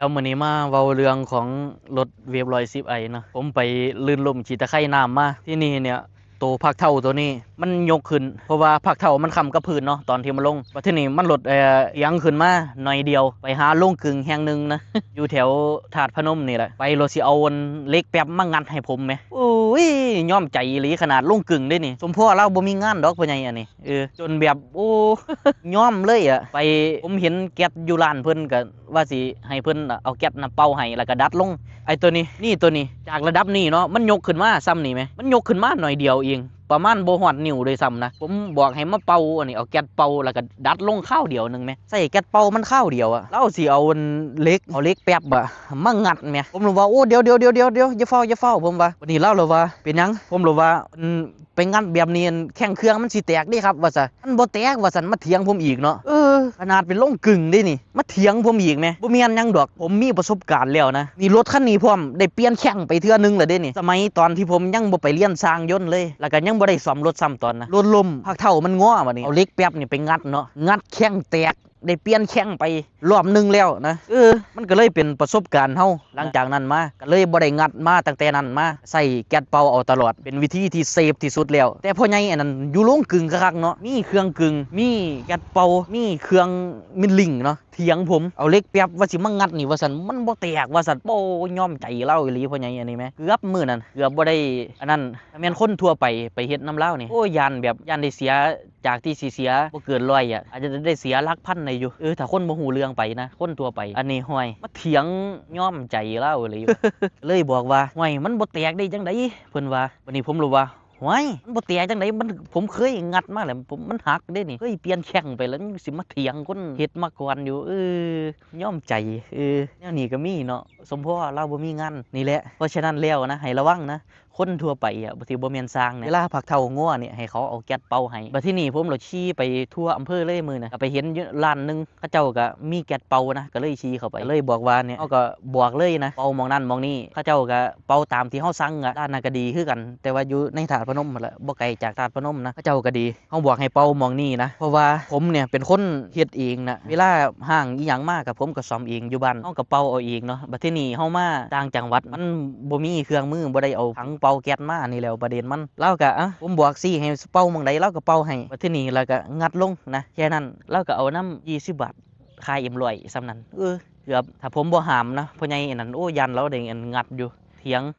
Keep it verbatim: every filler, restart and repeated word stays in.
แล้วมื้อนี้มาเว้าเรื่องของรถเวฟร้อยสิบไอเนาะ ผมไปลื่นล้มขี้ตะไคร่น้ำมา ที่นี่เนี่ย ตัวพักเท้าตัวนี้มันยกขึ้น เพราะว่าพักเท้ามันค้ำกับพื้นเนาะ ตอนที่มันลง บัดที่นี่มันหลดเอ่อเอียงขึ้นมาหน่อยเดียว ไปหาโรงกลึงแห่งหนึ่งนะ อยู่แถวธาตุพนมนี่แหละ ไปรถสิเอาอันเหล็กแป๊บมางัดให้ผมแหม โอ้ย ยอมใจอีหลี ขนาดโรงกลึงเด้นี่ สมพ่อเราบ่มีงานดอก พ่อใหญ่อันนี้ เออ จนแบบ โอ้ ยอมเลยอะ ไป ผมเห็นแก๊สอยู่ร้านเพิ่นก็ว่าสิให้เพิ่นเอาแก๊สน่ะเป่าให้ แล้วก็ดัดลง ไอ้ตัวนี้ นี่ตัวนี้ จากระดับนี้เนาะ มันยกขึ้นมาส่ำนี่แหม มันยกขึ้นมาหน่อยเดียวเอง ประมาณบ่ฮอดนิ้วด้วยซ้ำนะ ผมบอกให้มาเป่าอันนี้ เอาแก๊สเป่า แล้วก็ดัดลงคราวเดียวหนึ่งแหม ใส่แก๊สเป่ามันคราวเดียวอะ ลาวสิเอาอันเหล็ก เอาเหล็กแป๊บอะมางัดแหม ผมเลยว่า โอ้ เดี๋ยวเดี๋ยวเดี๋ยวเดี๋ยวเดี๋ยว อย่าฟ้าวอย่าฟ้าว ผมว่า บัดนี้ลาวเลยว่า เป็นหยัง ผมเลยว่า อืม ไปงัดแบบนี้แข้งเครื่องมันสิแตกเด้ครับ ว่าซั่น มันบ่แตก ว่าซั่น มาเถียงผมอีกเนาะ เออ ขนาดเป็นโรงกลึงเด้นี่ มาเถียงผมอีกแหม บ่แม่นหยังดอก ผมมีประสบการณ์แล้วนะ นี่รถคันนี้พร้อม ได้เปลี่ยนแข้งไปเทื่อหนึ่งแล้วเด้นี่ สมัยตอนที่ผมยังบ่ไปเรียนช่างยนต์เลย แล้วก็ยังบ่ได้ซ่อมรถซ้ำตอนนะ รถล้ม พักเท้ามันงอ บัดนี้ เอาเหล็กแป๊บนี่ไปงัดเนาะ งัดแข้งแตก ได้เปลี่ยนแข้งไปรอบหนึ่งแล้วนะ เออ มันก็เลยเป็นประสบการณ์เฮา หลังจากนั้นมา ก็เลยบ่ได้งัดมาตั้งแต่นั้นมา ใส่แก๊สเป่าเอาตลอด เป็นวิธีที่เซฟที่สุดแล้ว แต่พ่อใหญ่อันนั้นอยู่โรงกลึงคักๆเนาะ มีเครื่องกลึง มีแก๊สเป่า มีเครื่องมิลลิงเนาะ เถียงผม เอาเหล็กแป๊บว่าสิมางัดนี่ ว่าซั่น มันบ่แตก ว่าซั่น โอ้ ยอมใจลาวอีหลี พ่อใหญ่อันนี้แหม เกือบมื้อนั้น เกือบบ่ได้อันนั้น ถ้าแม่นคนทั่วไป ไปเฮ็ดนำลาวนี่ โอ้ ย่านแบบ ย่านได้เสีย จากที่สิเสียบ่เกินร้อยอะ อาจจะได้เสียหลักพันได้อยู่ เออ ถ้าคนบ่ฮู้เรื่องไปนะ คนทั่วไป อันนี้ ห้วย มาเถียงยอมใจลาวอีหลี เลยบอกว่า ห้วย มันบ่แตกได้จั่งใด เพิ่นว่า บัดนี้ผมเลยว่า ห้วย มันบ่แตกจั่งใด มัน ผมเคยงัดมาแล้ว ผม มันหักเด้นี่ เคยเปลี่ยนแข้งไปแล้ว ยังสิมาเถียงคนเฮ็ดมาก่อนอยู่ เออ ยอมใจ เออ แนวนี้ก็มีเนาะ สมพ่อลาวบ่มีงาน นี่แหละ เพราะฉะนั้นแล้วนะ ให้ระวังนะ คนทั่วไปอะ ที่บ่แม่นช่างเนี่ย เวลาพักเท้างัวเนี่ย ให้เขาเอาแก๊สเป่าให้ บัดทีนี้ผมเลยขี่ไปทั่วอำเภอเลยมื้อนะ ก็ไปเห็นอยู่ร้านหนึ่ง เขาเจ้าก็มีแก๊สเป่านะ ก็เลยขี่เข้าไป ก็เลยบอกว่าเนี่ย เฮาก็บอกเลยนะ เป่าหม่องนั้นหม่องนี้ เขาเจ้าก็เป่าตามที่เฮาสั่งอะ ร้านนั้นก็ดีคือกัน แต่ว่าอยู่ในธาตุพนมหั้นแหละ บ่ไกลจากธาตุพนมนะ เขาเจ้าก็ดี เฮาบอกให้เป่าหม่องนี้นะ เพราะว่าผมเนี่ยเป็นคนเฮ็ดเองนะ เวลาฮ้างอีหยังมาก็ผมก็ซ่อมเองอยู่บ้าน เฮาก็เป่าเอาเองเนาะ บัดทีนี้เฮามาต่างจังหวัด มันบ่มีเครื่องมือ บ่ได้เอาถังเป่าแก๊สมา นี่แหละประเด็นมัน ลาวก็ อ่ะ ผมบอกซี้ให้เป่าหม่องใด ลาวก็เป่าให้ บัดทีนี้ลาวก็งัดลงนะ แค่นั้น ลาวก็เอานำยี่สิบบาท ค่าเอ็มร้อยส่ำนั้น เออ เกือบ ถ้าผมบ่ห้ามนะ พ่อใหญ่อันนั้น โอ้ ย่านลาวได้อันงัดอยู่ เถียง